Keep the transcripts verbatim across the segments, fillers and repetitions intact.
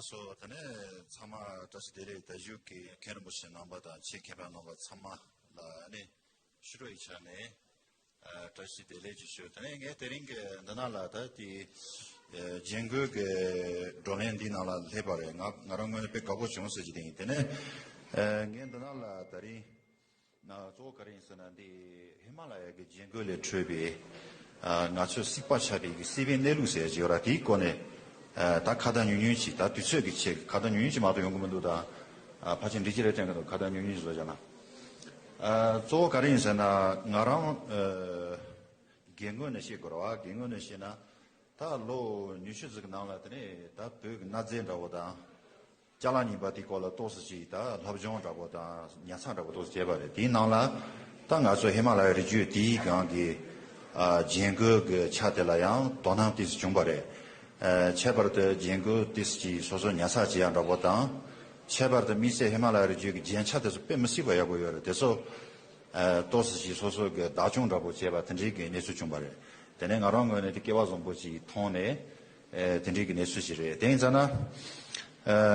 སོ་དེ་ནས་ཚང་མ་བཀྲ་ཤིས་བདེ་ལེགས། ད་བཞུགས་ཀྱི་མཁན་རིན་པོ་ཆེ་རྣམ་པ་དང་ཆེད་མཁས་པ་རྣམ་པ་ཚང་མ་ལ་ནི་ཕྱི་དྲོ་ཡི་ཆ་ནས་ཨ་བཀྲ་ཤིས་བདེ་ལེགས་ཀྱི་ཞུ། དེ་ནས་ངས་དེ་རིང་གི་འདི་ནང་ལ་ད་དེ་ཨ་རྒྱན་གོས་ཀྱི་བགྲོ་གླེང་འདི་ནང་ལ་སླེབས་པ་རེད། ང་ང་རང་ངོས་ནས་དཔེ་དགའ་པོ་བྱུང་ཟེར་གྱི་དེ་ཡིན། དེ་ནས་ཨ་ངས་འདི་ནང་ལ་དེ་རིང་ན་གཙོ་བོ་ག་རེ་ཡིན་ཟེར་ན། འདི་ཧི་མ་ལ་ཡ་གི་རྒྱན་གོས་ལས་འཕྲོས་པའི་ཨ་ང་ཚོའི་སྲིད་པ་ཆགས་པའི་གི་སྲིད་པའི་གནས་ལུགས་ཟེར་གྱི་ཡོད་ར། དེའི་སྐོར་ནས་ཨ་ད་ཁ་བརྡ་ཉུང་ཉུང་ཅིག་ད་དུས་ཚོད་ཀྱི་ཆེད་ཁ་བརྡ་ཉུང་ཉུང་ཅིག་མ་གཏོགས་ཡོང་གི་མི་འདུག་ད་ཨ་ཕལ་ཆེར་འགྲིག་གི་རེད་དྲན་གི་འདུག་ཁ་བརྡ་ཉུང་ཉུང་ཅིག་བཟོ་བྱས་ན། ཨ་གཙོ་བོ་ག་རེ་ཡིན་ཟེར་ན། ང་རང་ཨ་རྒྱན་གོས་ནས་བཤད་དགོས་ར་བ། རྒྱན་གོས་ནས་བཤད་ན། ད་ལོ་ཉི་ཤུ་ཙམ་གི་ནང་ལ་དེ་ནས་ད་བོད་ཀྱི་གནའ་རྫས་འདྲ་བོ་དང་། ཅ་ལག་རྙིང་པ་དེའི་སྐོར་ལ་ཏོག་ཙམ་ཅིག་ད་སློབ་སྦྱོང་འདྲ་བོ་དང་ཉར་ཚགས་འདྲ་བོ་ཏོག་ཙམ་བྱས་པ་རེད། དེའི་ནང་ལ་ད་ང་ཚོ་ཧི་མ་ལ་ཡའི་རི་རྒྱུད་དེའི་སྒང་གི་ཨ་རྒྱན་གོས་ཀྱི་ཆ་དེ་ལ་ཡང་དོ་སྣང་ཏོག་ཙམ་བྱུང་བ་རེད། ཨ་ཁྱད་པར་དུ་རྒྱན་གོས་ཏོག་ཙམ་ཅིག་སོ་སོ་ཉར་ཚགས་བྱེད་ཡག་འདྲ་བོ་དང་། ཁྱད་པར་དུ་དམིགས་བསལ་ཧི་མ་ལ་ཡའི་རི་རྒྱུད་ཀྱི་རྒྱན་ཆ་དེ་ཚོ་དཔེ་མི་སྲིད་པ་ཡག་པོ་ཡོད་རེད། དེ་ཚོ་ཨ་ཏོག་ཙམ་ཞིག་སོ་སོ་གི་བདག་སྐྱོང་འདྲ་པོ་བྱས་པ་དེ་འདྲའི་གི་གནས་ཚུལ་བྱུང་བ་རེད། དེ་ནས་ང་རང་ངོས་ནས་དེ་སྐལ་བ་བཟང་པོ་ཅིག་མཐོང་ནས་ཨ་དེ་འདྲའི་གི་གནས་ཚུལ་ཞིག་རེད། དེ་ཡིན་ཙང་ན་ཨ་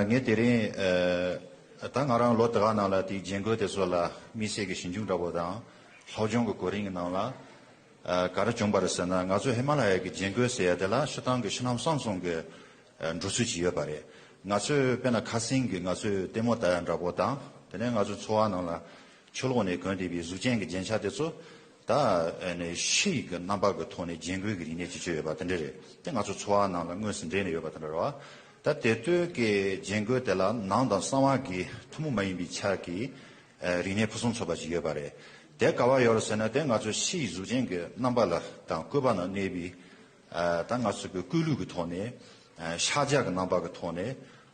ངས་དེ་རིང་ཨ་ད་ང་རང་ལོ་དེ་ག་ནང་ལ་དེའི་རྒྱན་གོས་དེ་ཚོ་ལ་དམིགས་བསལ་གྱི་ཞིབ་འཇུག་འདྲ་པོ་དང་སློབ་སྦྱོང་གི་གོ་རིམ་གྱི་ནང་ལ་ཨ་ག་རེ་བྱུང་བ་རེད་ཟེར་ན། ང་ཚོ་ཧི་མ་ལ་ཡ་གི་རྒྱན་གོས་ཟེར་ཡ་དེ་ལ་སྤྱིར་བཏང་གི་ཕྱི་ནང་གསང་གསུམ་གྱི་ཨ་འགྲོ་ཚུལ་ཅིག་ཡོད་པ་རེད། ང་ཚོས་དཔེར་ན་ཁ་སང་གི་ང་ཚོས་ལྟད་མོ་ལྟ་ཡ་འདྲ་པོ་དང་། དེ་ནས་ང་ཚོའི་འཚོ་བ་ནང་ལ་ཕྱི་ལོགས་ནས་གོན་བསྡད་པའི་གཟུགས་ཅན་གྱི་རྒྱན་ཆ་དེ་ཚོ་ད་ཨ་ནི་ཕྱི་ཡི་གི་རྣམ་པ་གི་ཐོག་ནས་རྒྱན་གོས་ཀྱི་རིག་གནས་ཅིག་ཅིག་ཡོད་པ་དེ་འདྲ་རེད། དེ་ང་ཚོ་འཚོ་བ་ནང་ལ་དངོས་སུ་འདྲེས་ནས་ཡོད་པ་དེ་འདྲ་རེད་བ། ད་དེ་དུས་ཀྱི་རྒྱན་གོས་དེ་ལ་ནང་དང་གསང་བ་གི་ཐུན་མོང་མ་ཡིན་པའི་ཆ་གི་ཨ་རིག་གནས་ཕུན་སུམ་ཚོགས་པ་ཞིག་ཡོད་པ་རེད། དེ་ག་བ་ཡོད་རེད་ཟེར་ན། དེ་ང་ཚོ་ཕྱིའི་གཟུགས་ཅན་གྱི་རྣམ་པ་ལ་དང་བཀོད་པ་ནང་གནས་པའི་ཨ་ད་ང་ཚོ་གི་སྐུ་ལུས་ཀྱི་ཐོག་ནས་ཨ་ཤ་རྒྱགས་ཀྱི་རྣམ་པ་གི་ཐོག་ནས་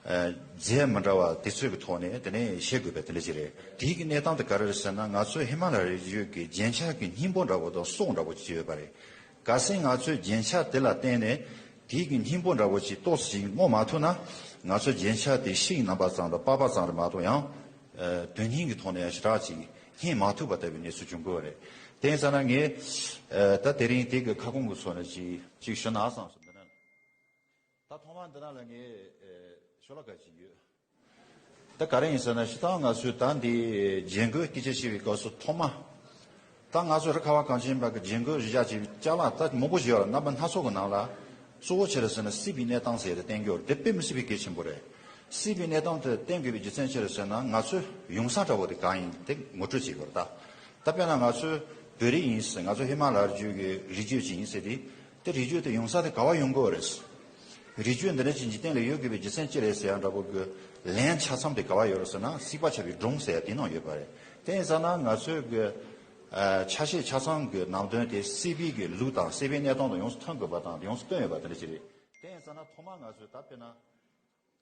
ཨ་རྫས་མི་འདྲ་བ་དེ་ཚོའི་གི་ཐོག་ནས་དེ་ནས་བཤད་དགོས་པའི་དེ་འདྲ་ཅིག་རེད། དེའི་གི་གནས་སྟངས་དེ་ག་རེ་རེད་ཟེར་ན། ང་ཚོ་ཧི་མ་ལ་ཡའི་རི་རྒྱུད་ཀྱི་རྒྱན་ཆ་གི་སྙིང་པོ་འདྲ་བོ་དང་སྲོག་འདྲ་བོ་ཅིག་ཡོད་པ་རེད། གལ་སྲིད་ང་ཚོས་རྒྱན་ཆ་དེ་ལ་བརྟེན་ནས་དེའི་གི་སྙིང་པོ་འདྲ་བོ་ཅིག་ཏོག་ཙམ་ཞིག་རྙེད་མ་ཐུབ་ན། ང་ཚོ་རྒྱན་ཆ་དེ་ཕྱིའི་རྣམ་པ་ཙམ་དང་པགས་པ་ཙམ་རེད་མ་གཏོགས། ཡང་ཨ་དོན་སྙིང་གི་ཐོག་ནས་ཡང་ཞེ་དྲག་ཅིག་རྙེད་མ་ཐུབ་པ་ལྟ་བུའི་གནས་ཚུལ་བྱུང་དགོས་པ་རེད། དེ་ཡིན་ཙང་ན་ངས་ཨ་ད་དེ་རིང་དེ་གི་ཁ་སྐོང་གི་ཚོགས་ནས་ཅིག་ཅིག་ཞུ་ན་བསམས་སོང་། འདི་ན་ད་ཐོག་མར་འདི་ན་ལ་ངས་ཨ་ཤོ་ལོ་ཀ་ཅིག་ཡོད། ད་ག་རེ་ཡིན་ཟེར་ན། སྤྱིར་བཏང་ང་ཚོས་ད་འདི་རྒྱན་གོས་སྐད་ཆ་བཤད་པའི་སྐབས་སུ་ཐོག་མ་ད་ང་ཚོ་རི་ཁ་བ་གངས་ཅན་པ་གི་རྒྱན་གོས་གཞི་བཞག་བྱས་པའི་ཅ་ལག་ད་མང་པོ་ཞིག་ཡོད་ར། རྣམ་པ་སྣ་ཚོགས་ཀྱི་ནང་ལ་གཙོ་བོ་ཆེ་རུ་ཟེར་ན་སྲིད་པའི་གནས་སྟངས་ཟེར་ཡ་དེ་བསྟན་རྒྱུ་རེད། དེ་དཔེ་མི་སྲིད་པའི་གལ་ཆེན་པོ་རེད། སྲིད་པའི་གནས་སྟངས་དེ་བསྟན་དགོས་པའི་རྒྱུ་མཚན་ཅི་རེད་ཟེར་ན། ང་ཚོའི་ཡོང་ས་འདྲ་བོ་དེ་གང་ཡིན་དེ་ངོ་སྤྲོད་བྱེད་དགོས་རེད། ད་ད་དཔེར་ན་ང་ཚོའི་བོད་རིགས་ཡིན་ཟེར། ང་ཚོ་ཧི་མ་ལ་ཡ་རི་རྒྱུད་ཀྱི་རི་རྒྱུད་ཅིག་ཡིན་ཟེར་དེ། དེ་རི་རྒྱུད་དེ་ཡོང་ས་དེ་ག་བ་ཡོང་དགོས་རེད། རི་རྒྱུད་འདི་འདྲ་ཅིག་འཇིག་རྟེན་ལ་ཡོད་དགོས་པའི་རྒྱུ་མཚན་ཅི་རེད་ཟེར་ཡ་འདྲ་པོ་གི་ལན་ཆ་ཚང་དེ་ག་བ་ཡོད་རེད་ཟེར་ན། སྲིད་པ་ཆགས་པའི་སྒྲུང་ཟེར་ཡ་དེའི་ནང་ཡོད་པ་རེད། དེ་ཡིན་ཙང་ན་ང་ཚོའི་གི་ཨ་ཆ་ཤས་ཆ་ཚང་གི་ནང་དོན་དེ་སྲིད་པའི་གི་ལུགས་དང་སྲིད་པའི་གནས་སྟངས་དང་ཡོངས་སུ་མཐུན་དགོས་པ་དང་ཡོངས་སུ་བསྟུན་ཡོད་པ་དེ་འདྲ་ཅིག་རེད། དེ་ཡིན་ཙང་ན་ཐོག་མར་ང་ཚོས་ད་དཔེར་ན།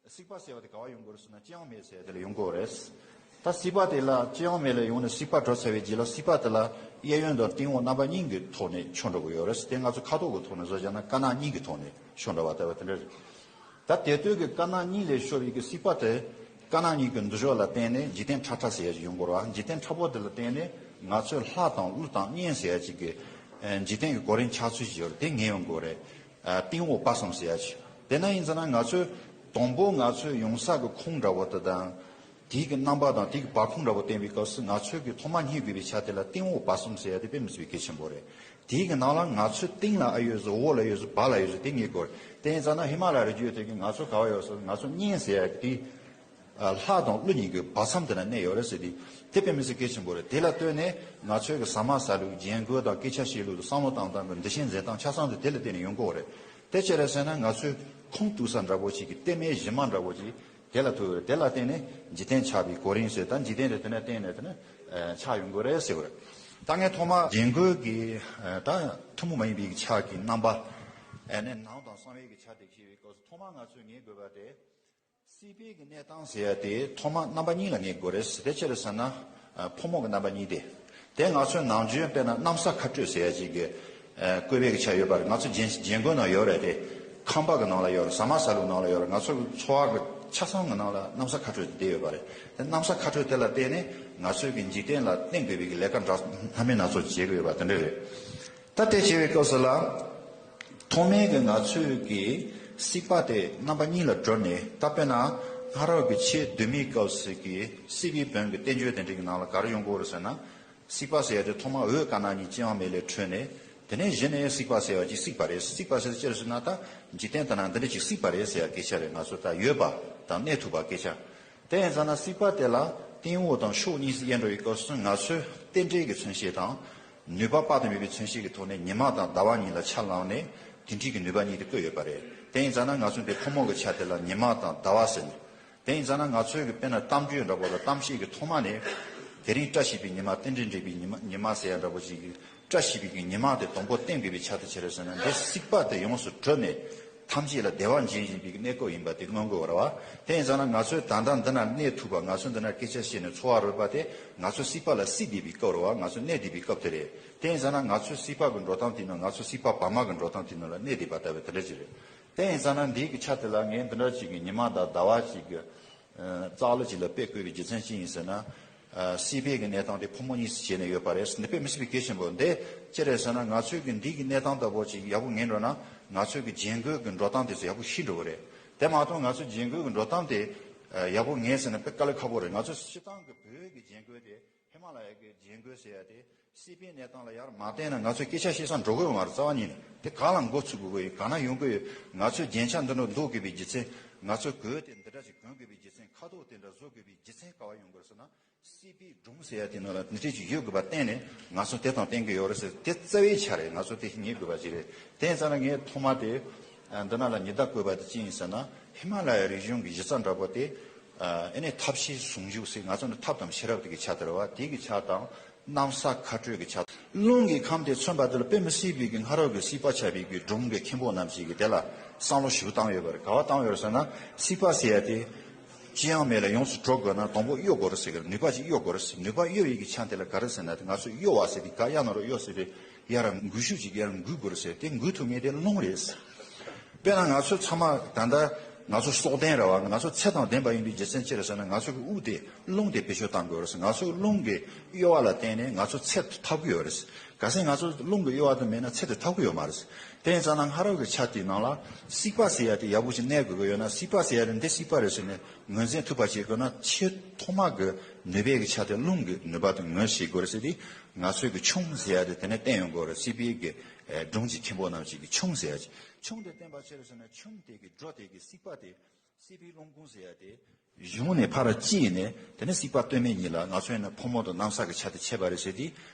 སྲིད་པ་ཟེར་བ་དེ་ག་བ་ཡོང་དགོས་རེད་ཟེར་ན། ཅི་ཡང་མེད་ཟེར་ཡ་དེ་ལ་ཡོང་དགོས་རེད། ད་སྲིད་པ་དེ་ལ་ཅི་ཡང་མེད་ལ་ཡོང་ནས་སྲིད་པ་གྲོལ་ཚར་བའི་རྗེས་ལ་སྲིད་པ་དེ་ལ་གཡས་གཡོན་དང་སྟེང་འོག་རྣམ་པ་གཉིས་ཀྱི་ཐོག་ནས་ཕྱོགས་འགྲོ་གི་ཡོད་རེད། དེ་ང་ཚོ་ཁ་དོག་གི་ཐོག་ནས་བཟོ་བྱས་ན་དཀར་ནག་གཉིས་ཀྱི་ཐོག་ནས་ཕྱོགས་འགྲོ་བ་ལྟ་བུ་དེ་འདྲ་རེད། ད་དེ་དུས་ཀྱི་དཀར་ནག་གཉིས་ལས་ཤོར་བའི་གི་སྲིད་པ་དེ། དཀར་ནག་གཉིས་ཀྱི་འདུ་འགྲོ་ལ་བརྟེན་ནས་འཇིག་རྟེན་ཁྲ་ཁྲ་ཟེར་ཡ་ཅིག་ཡོང་དགོས་རེད་བ། འཇིག་རྟེན་ཁྲ་པོ་དེ་ལ་བརྟེན་ནས་ང་ཚོས་ལྷ་དང་ཀླུ་དང་གཉན་ཟེར་ཡ་ཅིག་གི་ཨ་འཇིག་རྟེན་གྱི་གོ་རིམ་ཆགས་ཚུལ་ཅིག་ཡོད་རེད། དེ་ངེས་ཡོང་དགོས་རེད། ཨ་སྟེང་འོག་བར་གསུམ་ཟེར་ཡ་ཅིག་དེ་ན་ཡིན་ཙང་ན་ང་ཚོས་དང་པོ་ང་ཚོས་ཡོང་ས་གི་ཁུངས་འདྲ་བོ་དེ་དང་། དེའི་གི་རྣམ་པ་དང་དེའི་གི་བར་ཁུངས་འདྲ་བོ་བསྟན་པའི་སྐབས་སུ། ང་ཚོས་གི་ཐོག་མ་རྙེད་དགོས་པའི་ཆ་དེ་ལ་སྟེང་འོག་བར་གསུམ་ཟེར་ཡ་དེ་དཔེ་མི་སྲིད་པའི་གལ་ཆེན་པོ་རེད། དེའི་གི་ནང་ལ་ང་ཚོའི་སྟེང་ལ་ཨ་ཡོད་ཟེར། འོག་ལ་ཡོད་ཟེར། བར་ལ་ཡོད་ཟེར། དེ་རྙེད་དགོས་རེད། དེ་ཡིན་ཙང་ན་ཧི་མ་ལ་ཡ་རི་རྒྱུད་དེ་གི་ང་ཚོ་ག་བ་ཡོད་ཟེར། ང་ཚོ་གཉན་ཟེར་ཡ་གི་དེ། ཨ་ལྷ་དང་ཀླུ་གཉིས་ཀྱི་བར་མཚམས་དེ་ན་གནས་ཡོད་རེད་ཟེར་ཏེ། དེ་དཔེ་མི་སྲིད་གལ་ཆེན་པོ་རེད། དེ་ལ་ལྟོས་ནས་ང་ཚོའི་གི་ཟ་མ་ཟ་ལུགས། རྒྱན་གོས་དང་སྐད་ཆ་བཤད་ལུགས་དང་། བསམ་བློ་བཏང་སྟངས་ཀྱི་འདུ་ཤེས་འཛིན་སྟངས་ཆ་ཚང་དེ་དེ་ལ་བརྟེན་ནས་ཡོང་གི་ཡོད་རེད། དེ་ཅི་རེད་ཟེར་ན། ང་ཚོའི་ཁུངས་གཏུགས་ས་འདྲ་པོ་ཞིག་གི་གཏེར་མའི་གཞི་མ་འདྲ་པོ་ཞིག་དེ་ལ་ཐུག་ཡོད་རེད། དེ་ལ་བརྟེན་ནས་འཇིག་རྟེན་ཆགས་པའི་གོ་རིམ་ཟེར། ད་འཇིག་རྟེན་དེ་དེ་ནས་བརྟེན་ནས་དེ་ནས་ཨ་ཆགས་ཡོང་གི་ཡོད་རེད་ཟེར་བ་རེད། ད་ངས་ཐོག་མ་རྒྱན་གོས་ཀྱི་ཨ་ད་ཐུན་མོང་མ་ཡིན་པའི་ཆ་གི་རྣམ་པ། ཨ་ནི་ནང་དང་གསང་བའི་གི་ཆ་དེ་བཤད་པའི་སྐབས་སུ། ཐོག་མ་ང་ཚོས་ངེས་དགོས་པ་དེ། སྲིད་པའི་གི་གནས་སྟངས་ཟེར་ཡ་དེ་ཐོག་མ་རྣམ་པ་གཉིས་ལ་ངེས་དགོས་རེད། དེ་ཅི་རེད་ཟེར་ན། ཨ་ཕོ་མོ་གི་རྣམ་པ་གཉིས་དེ། དེ་ང་ཚོའི་ནམ་རྒྱུན་དཔེར་ན་གནམ་ས་ཁ་སྤྲོད་ཟེར་ཡ་ཅིག་གི་ཨ་བཀོད་པའི་གི་ཆ་ཡོད་པ་རེད། ང་ཚོ་རྒྱན་རྒྱན་གོས་ནང་ཡོད་རེད་དེ། ཁང་པ་གི་ནང་ལ་ཡོད་རེད། ཟ་མ་ཟ་ལུགས་ནང་ལ་ཡོད་རེད། ང་ཚོ་གི་འཚོ་བ་གི་ཆ་ཚང་གི་ནང་ལ་གནམ་ས་ཁ་སྤྲོད་དེ་བསྡད་ཡོད་པ་རེད། དེ་གནམ་ས་ཁ་སྤྲོད་དེ་ལ་བརྟེན་ནས་ང་ཚོའི་གི་འཇིག་རྟེན་ལ་བརྟེན་དགོས་པའི་གི་ལས་ཀ་འདྲ་སྣ་མིན་སྣ་ཚོགས་བྱེད་དགོས་ཡོད་པ་དེ་འདྲ་རེད། ད་དེ་བྱེད་པའི་སྐབས་སུ་ལ། ཐོག་མའི་གི་ང་ཚོའི་གི་ སྲིད་པ་དེ་རྣམ་པ་གཉིས་ལ་བགྲོད་ནས། ད་དཔེར་ན་སྔ་རབས་ཀྱི་ཆེས་གདོད་མའི་སྐབས་སུ་གི་སྲིད་པའི་བོན་གྱི་བསྟན་བཅོས་དེ་འདྲའི་གི་ནང་ལ་ག་རེ་ཡོང་གི་ཡོད་རེད་ཟེར་ན། སྲིད་པ་ཟེར་ཡ་དེ་ཐོག་མར་འོད་དཀར་ནག་གཉིས་ཅི་ཡང་མེད་ལས་འཕྲོས་ནས། དེ་ནས་གཞི་ནས་སྲིད་པ་ཟེར་བ་ཅིག་སྲིད་པ་རེད། སྲིད་པ་ཟེར་ཅི་རེད་ཟེར་ན། ད་འཇིག་རྟེན་ལྟར་ན་འདི་འདྲ་ཅིག་སྲིད་པ་རེད་ཟེར་ཡ་སྐད་ཆ་རེད། ང་ཚོ་ད་ཡོད་པ་དང་གནས་ཐུབ་པ་སྐད་ཆ། དེ་ཡིན་ཙང་ན་སྲིད་པ་དེ་ལ་སྟེང་འོག་དང་ཕྱོགས་གཉིས་སུ་དབྱེ་འགྲོ་བའི་སྐབས་སུ། ང་ཚོས་རྟེན་འབྲེལ་གྱི་མཚོན་བྱེད་དང་། ནུས་པ་དཔག་ཏུ་མེད་པའི་མཚོན་བྱེད་ཀྱི་ཐོག་ནས་ཉི་མ་དང་ཟླ་བ་གཉིས་ལ་ཆ་བླངས་ནས་དེ་འདྲའི་གི་ནུས་པ་གཉིས་དེ་བཀོད་ཡོད་པ་རེད། དེ་ཡིན་ཙང་ན་ང་ཚོ་འདི་ཕོ་མོ་གི་ཆ་དེ་ལ་ཉི་མ་དང་ཟླ་བ་ཟེར་ནས། དེ་ཡིན་ཙང་ན་ང་ཚོའི་གི་དཔེར་ན་གཏམ་རྒྱུད་འདྲ་པོ་ལ་གཏམ་བཤད་ཀྱི་ཐོག་མ་ནས། དེ་རིང་བཀྲ་ཤིས་པའི་ཉི་མ། རྟེན་འབྲེལ་འགྲིག་པའི་ཉི་མ། ཉི་མ་ཟེར་ཡ་འདྲ་པོ་ཞིག་གི་བཀྲ་ཤིས་པའི་གི་ཉི་མ་དེ་དང་པོ་བསྟན་དགོས་པའི་ཆ་དེ་ཆི་རེད་ཟེར་ན། འདི་སྲིད་པ་དེ་ཡོངས་སུ་གྲོལ་ནས་ཐམས་ཅད་ལ་བདེ་བ་འབྱིན་བཞིན་པའི་གནས་སྐབས་ཡིན་པ་དེ་མངོན་དགོས་པ་རེད་བ། དེ་ཡིན་ཙང་ན་ང་ཚོས་ད་ལྟ་འདི་ན་གནས་ཐུབ་པ། ང་ཚོས་འདི་ན་སྐད་ཆ་བཤད་ནས་འཚོ་བ་རོལ་པ་དེ་ང་ཚོ་སྲིད་པ་ལ་སྲིད་བསྡད་པའི་སྐབས་རེད་བ། ང་ཚོ་གནས་བསྡད་པའི་སྐབས་དེ་རེད། དེ་ཡིན་ཙང་ན་ང་ཚོའི་སྲིད་པ་གི་འགྲོ་སྟངས་དེ་ནི། ང་ཚོ་སྲིད་པ་བར་མ་གི་འགྲོ་སྟངས་དེ་ནི་ལ་གནས་བསྡད་པ་ལྟ་བུ་དེ་འདྲ་ཅིག་རེད། དེ་ཡིན་ཙང་ན་འདིའི་གི་ཆ་དེ་ལ་ངས་འདི་འདྲ་ཅིག་གི་ཉི་མ་དང་ཟླ་བ་ཅིག་གི་ཨ་རྩ་ལོ་ཅིག་ལ་དཔེ་བཀོད་པའི་རྒྱུ་མཚན་ཅི་ཡིན་ཟེར་ན། ཨ་སྲིད་པའི་གི་གནས་སྟངས་དེ་ཕོ་མོ་གཉིས་སུ་ཕྱེ་ནས་ཡོད་པ་རེད། འདི་དཔེ་མི་སྲིད་པའི་གལ་ཆེན་པོ་འདི་ཅི་རེད་ཟེར་ན། ང་ཚོས་གི་འདི་གི་གནས་སྟངས་ལྟ་བུ་ཅིག་ཡག་པོ་ངེས་འགྲོ་ན། ང་ཚོས་གི་རྒྱན་གོས་གི་འགྲོ་སྟངས་དེ་ཚོ་ཡག་པོ་ཤེས་འགྲོ་གི་རེད། དེ་མ་གཏོགས་ང་ཚོས་རྒྱན་གོས་གི་འགྲོ་སྟངས་དེ་ཨ་ཡག་པོ་ངེས་ཟེར་ན་དཔེ་དཀའ་ལས་ཁག་པོ་རེད། ང་ཚོ་སྤྱིར་བཏང་གི་བོད་ཀྱི་རྒྱན་གོས་དེ། ཧི་མ་ལ་ཡ་གི་རྒྱན་གོས་ཟེར་ཡ་དེ་སྲིད་པའི་གནས་སྟངས་ལ་ཡར་མ་བསྟན་ན་ང་ཚོས་སྐད་ཆ་བཤད་ས་འགྲོ་གི་ཡོད་མ་རེད། རྩ་བ་ཉིད་ནས། དེ་གང་ལ་མགོ་ཚུད་དགོས་ཀྱི་ཡོད། གང་ན་ཡོང་གི་ཡོད། ང་ཚོས་རྒྱན་ཆ་འདི་འདྲ་འདོགས་དགོས་པའི་རྒྱུ་མཚན། ང་ཚོས་གོས་དེ་འདི་འདྲ་ཞིག་གོན་དགོས་པའི་རྒྱུ་མཚན། ཁ་དོག་དེ་འདྲ་བཟོ་དགོས་པའི་རྒྱུ་མཚན་ག་བ་ཡོང་གི་རེད་ཟེར་ན། སྲིད་པའི་སྒྲུང་ཟེར་ཡ་དེ་ནང་ལ་འདི་འདྲ་ཅིག་ཡོད་དགོས་པ་བསྟན་ནས་ང་ཚོ་དེ་དང་བསྟན་གྱི་ཡོད་རེད་ཟེར། དེ་རྩ་བའི་ཆ་རེད། ང་ཚོ་དེ་ངེས་དགོས་པ་ཅིག་རེད། དེ་ཡིན་ཙང་ན་ངས་ཐོག་མ་དེ་ཨ་འདི་ནང་ལ་ཉི་ཟླ་བཀོད་པ་དེ་ཅི་ཡིན་ཟེར་ན། ཧི་མ་ལ་ཡ་རི་གཞུང་གི་གཞི་རྩ་འདྲ་པོ་དེ། ཨ་ཨེ་ནས་ཐབས་ཤེས་ཟུང་འཇུག་ཟེར། ང་ཚོ་ནི་ཐབས་དང་ཤེས་རབ་དེ་གི་ཆ་དེ་རེད་བ། དེ་གི་ཆ་དང་གནམ་ས་མཁའ་སྤྱོད་ཀྱི་ཆ། རླུང་གི་ཁམས་དེ་མཚོན་པ་དེ་ལ་དཔེ་མི་སྲིད་པའི་གི་སྔ་རབས་ཀྱི་སྲིད་པ་ཆགས་པའི་གི་སྒྲུང་གི་མཁན་པོ་རྣམས་ཀྱིས་གི་དེ་ལ་བསམ་བློ་ཞིག་བཏང་ཡོད་པ་རེད། ག་བ་བཏང་ཡོད་རེད་ཟེར་ན། སྲིད་པ་ཟེར་ཡ་དེ་ཅི་ཡང་མེད་ལ་ཡོངས་སུ་གྲོལ་དགོས་ན་དང་པོ་གཡོ་དགོས་རེད་ཟེར་གི་རེད། ནུས་པ་ཅིག་གཡོ་དགོས་རེད་ཟེར། ནུས་པ་གཡོ་བའི་གི་ཆ་དེ་ལ་ག་རེ་ཟེར་ན། དེ་ང་ཚོས་གཡོ་བ་ཟེར་དེ་ག་ཡ་ན་རོ་གཡོ་ཟེར་དེ། ཡར་འགུལ་ཤུགས་ཅིག་ཡར་འགུལ་དགོས་རེད་ཟེར། དེ་འགུལ་ཐུབ་མཁན་དེ་རླུང་རེད། དཔེར་ན་ང་ཚོ་ཚང་མ་ད་ལྟ་ང་ཚོ་སྲོག་ལྡན་རེད་བ། ང་ཚོ་ཚེ་དང་ལྡན་པ་ཡིན་པའི་རྒྱུ་མཚན་ཅི་རེད་ཟེར་ན། ང་ཚོ་གི་དབུགས་དེ་རླུང་དེ་བེད་སྤྱོད་གཏང་དགོས་རེད། ང་ཚོ་རླུང་གི་གཡོ་བ་ལ་བརྟེན་ནས་ང་ཚོ་ཚེ་ཐར་གི་ཡོད་རེད། གལ་སྲིད་ང་ཚོ་རླུང་གི་གཡོ་བ་དེ་མེད་ན་ཚེ་དེ་ཐར་གི་ཡོད་མ་རེད། དེ་ཡིན་ཙང་ན་སྔ་རབས་ཀྱི་ཆ་དེའི་ནང་ལ་སྲིད་པ་ཟེར་ཡ་དེ་ཡག་པོ་ཞིག་གནས་དགོས་ཀྱི་ཡོད་ན། སྲིད་པ་ཟེར་ཡ་དེ་འདི་སྲིད་པ་རེད་ཟེར་ནས་ངོས་འཛིན་ཐུབ་པ་བྱེད་དགོས་ན། ཆེས་ཐོག་མ་གི་ནུས་པའི་གི་ཆ་དེ་རླུང་གི་ནུས་པ་དེ་ངོས་བྱེད་དགོས་རེད་ཟེར་ཏེ། ང་ཚོའི་གི་ཆུང་ཟེར་ཡ་དེ་དེ་ནས་བསྟན་ཡོང་དགོས་རེད། སྲིད་པའི་གི་ཨེ་སྒྲུང་གི་མཁན་པོ་རྣམས་ཀྱིས་གི་ཆུང་ཟེར་ཡ་ཅིག་ཆུང་དེ་བསྟན་པ་ཆེ་རུ་སོང་ན། ཆུང་དེ་གི་སྒྲོ་དེ་གི་སྲིད་པ་དེ། སྲིད་པའི་རླུང་ཁུངས་ཟེར་ཡ་དེ་གཞུང་ནས་ཕར་བཅད་ནས། དེ་ནས་སྲིད་པ་སྟོད་སྨད་གཉིས་ལ་ང་ཚོ་ཡིན་ན་ཕོ་མོ་དང་གནམ་ས་གི་ཆ་དེ་ཕྱེ་བ་རེད་ཟེར་ཏེ།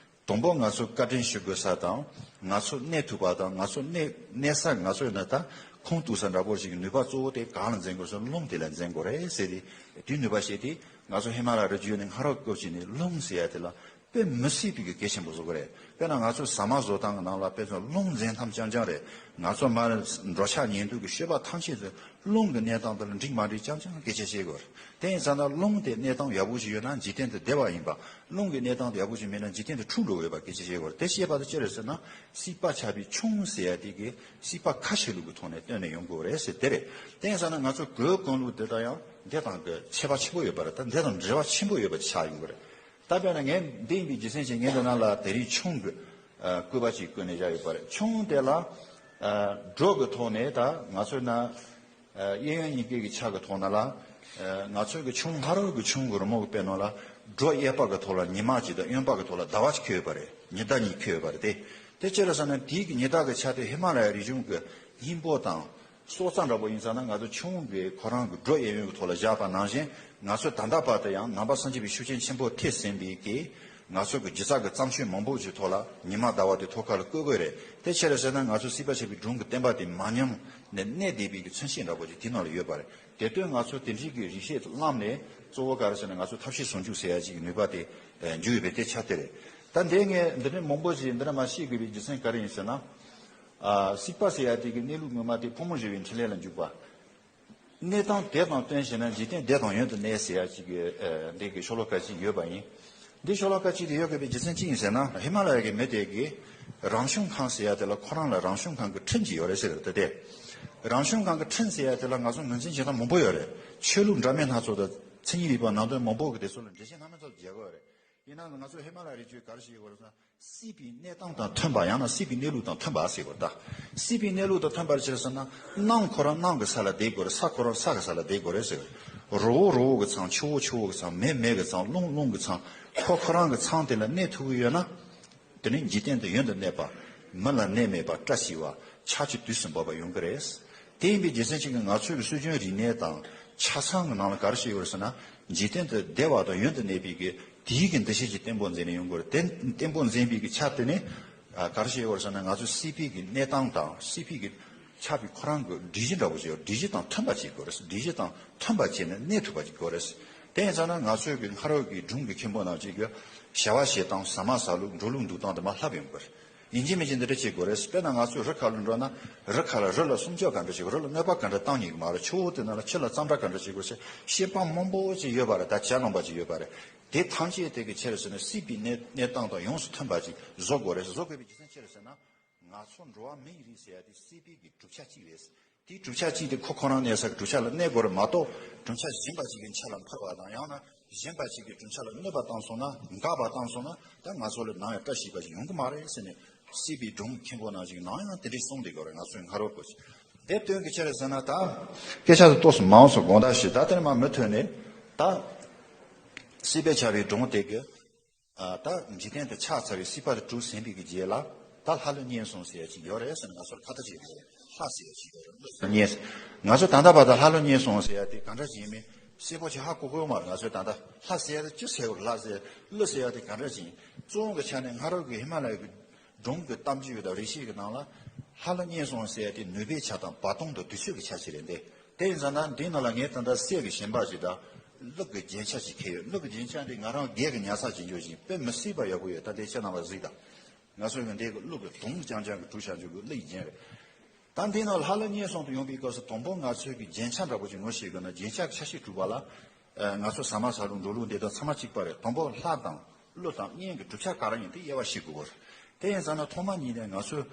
དང་པོ་ང་ཚོ་བཀའ་དྲིན་ཞུ་དགོས་ས་དང་། ང་ཚོ་གནས་ཐུབ་པ་དང་། ང་ཚོ་གནས་གནས་ས། ང་ཚོ་ཡིན་ན་ད་ཁུངས་གཏུགས་ས་འདྲ་པོ་ཞིག་གི་ནུས་པ་གཙོ་བོ་དེ་གང་ལ་འཛིན་དགོས་ཟེར་ན། རླུང་དེ་ལ་འཛིན་དགོས་རེད་ཟེར་ཏེ། དེའི་ནུས་པ་བཤད་དེ། ང་ཚོ་ཧི་མ་ལ་རི་རྒྱུད་ནས་སྔ་རབས་སྐབས་ཅིག་ནས་རླུང་ཟེར་ཡ་དེ་ལ་དཔེ་མི་སྲིད་པའི་གི་གལ་ཆེན་པོ་བཟོ་གི་རེད། དཔེར་ན་ང་ཚོ་ཟ་མ་བཟོ་སྟངས་ཀྱི་ནང་ལ་དཔེ་མཚོན་རླུང་འཛིན་སྟངས་རྐྱང་རྐྱང་རེད། ང་ཚོ་མར་འགྲོ་འཆག་ཉལ་འདུག་གི་སྤྱོད་པ་ཐམས་ཅད་དུ་རླུང་གི་གནས་སྟངས་དེ་ལ་འགྲིག་མ་འགྲིག་རྐྱང་རྐྱང་སྐད་ཆ་བཤད་དགོས་རེད། དེ་ཡིན་ཙང་ན་རླུང་དེ་གནས་སྟངས་ཡག་པོ་ཞིག་ཡོད་ན་འཇིག་རྟེན་དེ་བདེ་བ་ཡིན་པ། རླུང་གི་གནས་སྟངས་དེ་ཡག་པོ་ཞིག་མེད་ན་འཇིག་རྟེན་དེ་འཁྲུག་འགྲོ་འོས་པ་སྐད་ཆ་བཤད་དགོས་རེད། དེ་བཤད་པ་དེ་ཅི་རེད་ཟེར་ན། སྲིད་པ་ཆགས་པའི་ཆུང་ཟེར་ཡ་དེ་གི་སྲིད་པ་ཁ་ཕྱེ་ལུགས་ཀྱི་ཐོག་ནས་སྟོན་ནས་ཡོང་དགོས་རེད་ཟེར་དེ་རེད། དེ་ཡིན་ཙང་ན་ང་ཚོ་གོས་གོན་ལུགས་དེ་དང་ཡང་འདི་དང་གི་ཁྱད་པར་ཆེན་པོ་ཡོད་པ་རེད། ད་འདི་དང་འབྲེལ་བ་ཆེན་པོ་ཡོད་པ་ཆགས་ཡོང་གི་རེད། ད་དཔེར་ན་ངས་འདི་ཡིན་པའི་རྒྱུ་མཚན་གྱིས་ངས་འདི་ནང་ལ་དེ་རིང་ཆུང་གི་ཨ་བཀོད་པ་ཅིག་བཀོད་ནས་བཞག་ཡོད་པ་རེད། ཆུང་དེ་ལ་ཨ་སྒྲོ་གི་ཐོག་ནས། ད་ང་ཚོས་ན་ཨ་གཡས་གཡོན་གཉིས་ཀའི་གི་ཆ་གི་ཐོག་ན་ལ་ཨ་ང་ཚོའི་གི་ཆུང་། སྔ་རབས་གི་ཆུང་གི་རི་མོ་གི་དཔེ་ནང་ལ་སྒྲོ་གཡས་པ་གི་ཐོག་ལ་ཉི་མ་ཅིག་དང་གཡོན་པ་གི་ཐོག་ལ་ཟླ་བ་ཅིག་འཁོད་ཡོད་པ་རེད། ཉི་ཟླ་གཉིས་འཁོད་ཡོད་པ་རེད། དེ་དེ་ཅི་རེད་ཟེར་ན། དེའི་གི་ཉི་ཟླ་གི་ཆ་དེ་ཧི་མ་ལ་ཡ་རི་ལྗོངས་གི་སྙིང་པོ་དང་སྲོག་རྩ་འདྲ་པོ་ཡིན་ཙང་ན། ང་ཚོ་ཆུང་གི་ཁོ་རང་གི་སྒྲོ་གཡས་གཡོན་གྱི་ཐོག་ལ་བཞག་པ་ནང་བཞིན། ང་ཚོ་ད་ལྟ་བར་དུ་ཡང་ནང་པ་སངས་རྒྱས་པའི་ཤུགས་རྐྱེན་ཆེན་པོ་ཐེབས་ཟིན་པའི་གི་ང་ཚོ་གི་སྒྱུ་རྩལ་གྱི་བརྩམས་ཆོས་མང་པོ་ཞིག་ཐོག་ལ་ཉི་མ་ཟླ་བ་དེ་ཐོག་ཁ་ལ་བཀོད་དགོས་རེད། དེ་ཅི་རེད་ཟེར་ན། ང་ཚོ་སྲིད་པ་ཆགས་པའི་སྒྲུང་གི་བསྟན་པ་དེ་མ་ཉམས་ནས་གནས་བསྡད་པའི་གི་མཚོན་བྱེད་འདྲ་པོ་ཅིག་དེ་ནང་ལ་ཡོད་པ་རེད། དེ་དོན་ང་ཚོ་དེ་འདྲའི་གི་རིག་བྱེད་བླངས་ནས་གཙོ་བོ་ག་རེ་ཟེར་ན། ང་ཚོ་ཐབས་ཤེས་ཟུང་འཇུག་ཟེར་ཡ་ཅིག་གི་ནུས་པ་དེ་ཨ་འཇུག་ཡོད་པའི་དེ་ཆ་དེ་རེད། ད་འདི་ངས་འདི་འདྲ་མང་པོ་ཞིག་འདི་འདྲ་མ་བཤད་དགོས་པའི་རྒྱུ་མཚན་ག་རེ་ཡིན་ཟེར་ན། ཨ་སྲིད་པ་ཟེར་ཡ་དེ་གི་གནས་ལུགས་ངོ་མ་དེ་ཕོ་མོ་རོལ་པའི་འཕྲིན་ལས་ལ་འཇུག་པ། གནས་སྟངས་དེ་དང་བསྟུན་བྱས་ན་འཇིག་རྟེན་བདེ་དང་ཡོན་དུ་གནས་ཟེར་ཡ་ཅིག་གི་ཨ་འདི་གི་ཤོ་ལོ་ཀ་ཅིག་ཡོད་པ་ཡིན། འདི་ཤོ་ལོ་ཀ་ཅིག་དེ་ཡོད་དགོས་པའི་རྒྱུ་མཚན་ཅི་ཡིན་ཟེར་ན། ཧི་མ་ལ་ཡ་གི་མི་དེ་གི་རང་བྱུང་ཁམས་ཟེར་ཡ་དེ་ལ་ཁོ་རང་ལ་རང་བྱུང་ཁམས་ཀྱི་ཁྲིམས་ཅིག་ཡོད་རེད་ཟེར་གི་རེད། དེ་རང་བྱུང་ཁམས་ཀྱི་ཁྲིམས་ཟེར་ཡ་དེ་ལ་ང་ཚོ་ངོས་འཛིན་བྱེད་སྟངས་མང་པོ་ཡོད་རེད། ཆོས་ལུགས་འདྲ་མིན་སྣ་ཚོགས་དང་མཚན་ཉིད་རིག་པ་ནང་དོན་མང་པོ་གི་དེ་ཚོ་ལ་འགྲེལ་བཤད་སྣ་མིན་ཚོགས་རྒྱག་གི་ཡོད་རེད། དེས་ན་ང་ཚོ་ཧི་མ་ལ་ཡའི་རི་རྒྱུད་ག་རེ་ཞིག་ཡོད་རེད་ཟེར་ན། སྲིད་པའི་གནས་སྟངས་དང་མཐུན་པ། ཡང་ན་སྲིད་པའི་གནས་ལུགས་དང་མཐུན་པ་ཟེར་དགོས་རེད་ད། སྲིད་པའི་གནས་ལུགས་དང་མཐུན་པར་བྱས་ཟེར་ན། གནམ་ཁོ་རང་གནམ་གྱི་ས་ལ་བསྡད་དགོས་རེད། ས་ཁོ་རང་ས་གི་ས་ལ་བསྡད་དགོས་རེད་ཟེར། རི་བོ་རི་བོ་གི་ཚང་། ཆུ་བོ་ཆུ་བོ་གི་ཚང་། མེ་མེ་གི་ཚང་། རླུང་རླུང་གི་ཚང་། ཁོ་ཁོ་རང་གི་ཚང་དེ་ལ་གནས་ཐུབ་ཀྱི་ཡོད་ན། དེ་ནི་འཇིག་རྟེན་དུ་ཡུན་དུ་གནས་པ། མི་ལ་གནོད་མེད་པ། བཀྲ་ཤིས་པ། ཆར་ཆུ་དུས་སུ་འབབ་པ་ཡོང་གི་རེད། དེ་ཡིན་པའི་རྒྱུ་མཚན་གྱིས་ང་ཚོའི་སྲོལ་རྒྱུན་རིག་གནས་དང་ཆ་ཚང་གི་ནང་ལ་ག་རེ་བཤད་ཡོད་རེད་ཟེར་ན། འཇིག་རྟེན་དུ་བདེ་བ་དང་ཡུན་དུ་གནས་པའི་གི་དེའི་གི་འདུ་ཤེས་ཀྱི་བརྟན་པོ་འཛིན་ནས་ཡོང་དགོས་རེད། དེ་བརྟན་པོ་འཛིན་པའི་གི་ཆ་དེ་ནི། ཨ། ག་རེ་བཤད་ཡོད་རེད་ཟེར་ན། ང་ཚོའི་སྲིད་པའི་གི་གནས་སྟངས་དང་སྲིད་པའི་གི་ཆགས་པའི་ཁོ་རང་གི་སྒྲིག་གཞི་འདྲ་བོ་ཞིག་ཡོད། སྒྲིག་གཞི་དང་མཐུན་པ་བྱེད་དགོས་རེད། སྒྲིག་གཞི་དང་མཐུན་པ་བྱས་ནས་གནས་ཐུབ་པ་ཅིག་དགོས་རེད། དེ་ཡིན་ཙང་ན་ང་ཚོའི་གི་སྔ་རོལ་གྱི་སྒྲུང་གི་མཁན་པོ་རྣམས་ཀྱིས་གི་བྱ་བ་བྱེད་སྟངས། ཟ་མ་ཟ་ལུགས། འགྲོ་ལུགས་འདུག་སྟངས་དེ་མར་ལྷབ་ཡོང་དགོས་རེད། ཡིན་གཅིག་མིན་གཅིག་འདི་འདྲ་བྱེད་དགོས་རེད། དཔེར་ན་ང་ཚོས་རི་ཁ་ལ་འགྲོ་ན། རི་ཁ་ལ་རི་ལ་སྲུང་སྐྱོབ་ག་འདྲ་བྱེད་དགོས། རི་ལ་གནོད་པ་ག་འདྲ་བཏང་ཉེན་གི་མ་རེད། ཆུ་བོ་དེ་ནང་ལ་ཆུ་ལ་གཙང་སྦྲ་ག་འདྲ་བྱེད་དགོས་ཟེར་བཤད་པ་མང་པོ་ཅིག་ཡོད་པ་རེད། ད་བྱ་ལོང་པ་ཅིག་ཡོད་པ་རེད། དེ་ཐམས་ཅད་དེ་གི་ཆེད་ཟེར་ན། སྲིད་པའི་གནས་གནས་སྟངས་དང་ཡོངས་སུ་མཐུན་པ་ཅིག་བཟོ་དགོས་རེད། བཟོ་དགོས་པའི་རྒྱུ་མཚན་ཅི་རེད་ཟེར་ན། ང་ཚོ་འགྲོ་བ་མིའི་རིགས་ཟེར་ཡ་དེ་སྲིད་པའི་གི་གྲུབ་ཆ་གཅིག་རེད། དེའི་གྲུབ་ཆ་གཅིག་དེ་ཁོ་ཁོ་རང་གནས་ས་གི་གྲུབ་ཆ་ལ་གནས་དགོས་རེད་མ་གཏོགས། གྲུབ་ཆ་གཞན་པ་ཅིག་གི་ཆ་ལ་འཕུར་བ་དང་། ཡང་ན་གཞན་པ་ཅིག་གི་གྲུབ་ཆ་ལ་གནོད་པ་བཏང་སོང་ན། འགག་པ་བཏང་སོང་ན། ད་ང་ཚོ་ལ་ནམ་ཡང་བཀྲ་ཤིས་པ་ཞིག་ཡོང་གི་མ་རེད་ཟེར་ནས། སྲིད་པའི་སྒྲུང་མཁན་པོ་རྣམས་ཀྱིས་ནམ་ཡང་དེ་འདྲས་གསུངས་བསྡད་ཀྱི་ཡོད་རེད། ང་ཚོའི་སྔ་རོལ་པོ་ཞིག་དེབ་སྟོན་གྱི་ཆ་རེད་ཟེར་ན། ད་སྐད་ཆ་དེ་ཏོག་ཙམ་མང་སོང་། དགོངས་དག་ཞུ། ད་དེ་ནས་མར་མུ་མཐུད་ནས་ད་སྲིད་པའི་ཆགས་པའི་སྒྲུང་དེ་གི། ཨ། ད་འཇིག་རྟེན་དུ་ཆགས་ཚར་བའི་སྲིད་པ་དེ་གྲུབ་ཟིན་པའི་གི་རྗེས་ལ། ད་ལྷ་ཀླུ་གཉན་སྲུང་ཟེར་ཡ་ཅིག་ཡོད་རེད་ཟེར་ནས་ང་ཚོར་ཁ་ཏ་ཅིག་ཡོད་རེད། ལྷ་ཟེར་ཡ་ཅིག་ཡོད་རེད། ཀླུ་ཟེར་ཡ། ང་ཚོ་ད་ལྟ་བར་དུ་ལྷ་ཀླུ་གཉན་སྲུང་ཟེར་ཡ་དེ་ག་འདྲ་ཅིག་ཡིན་མིན་གསལ་པོ་ཅིག་ཧ་གོ་གི་ཡོད་མ་རེད། ང་ཚོས་ད་ལྟ་ལྷ་ཟེར་ཡ་དེ་ཅི་ཟེར་བ་རེད། ལྷ་ཟེར། ཀླུ་ཟེར་ཡ་དེ་ག་འདྲ་ཅིག་ཡིན། གཙོ་བོ་གི་ཆ་ནས་སྔ་རོལ་གྱི་ཧི་མ་ལ་ཡའི་གི་སྒྲུང་གི་གཏམ་རྒྱུད་དང་རིགས་ཤིག་གི་ནང་ལ། ལྷ་ཀླུ་གཉན་སྲུང་ཟེར་ཡ་དེ་ནུས་པའི་ཆ་དང་འབའ་སྟོང་དང་དུས་ཚོད་ཀྱི་ཆ་ཞིག་རེད་འདི། དེ་ཡིན་ཙང་ན་འདིའི་ནང་ལ་ངས་ད་ལྟ་གསེར་གྱི་ཞེན་པ་ཞིག་དང་། ཀླུ་གི་རྒྱན་ཆ་ཞིག་འཁྱེར་ཡོད། ཀླུ་གི་རྒྱན་ཆ་འདི་ང་རང་སྒེར་གྱི་ཉར་ཚགས་བྱེད་རྒྱུ་ཞིག་དཔེ་མི་སྲིད་པ་ཡག་པོ་ཡོད། ད་འདི་ཁྱེད་རྣམ་པ་གཟིགས་དང་། ང་ཚོའི་གི་འདི་གི་ཀླུ་གི་དུང་རྐྱང་རྐྱང་གི་གྲུབ་བཞག་རྒྱུ་གི་ཀླུ་ཡི་རྒྱན་རེད། ད་འདི་ནང་ལྷ་ཀླུ་གཉན་སྲུང་དུ་ཡོང་པའི་སྐབས་སུ་དང་པོ་ང་ཚོའི་གི་རྒྱན་ཆ་འདྲ་པོ་ཅིག་ངོ་ཤེས་དགོས་ན། རྒྱན་ཆ་གི་ཆ་ཤས་གྲུབ་པ་ལ། ཨ། ང་ཚོ་ཟ་མ་ཟ་ལུགས། འགྲོ་ལུགས། འདི་དག་ཚང་མ་གཅིག་པ་རེད། དང་པོ་ལྷ་དང་ཀླུ་དང་གཉན་གྱི་གྲུབ་ཆ་ག་རེ་ཡིན་དེ་དབྱེ་བ་ཤེས་དགོས་པ་རེད། དེ་ཡིན་ཙང་ན་ཐོག་མ་ཉིད་ནས་ང་ཚོས་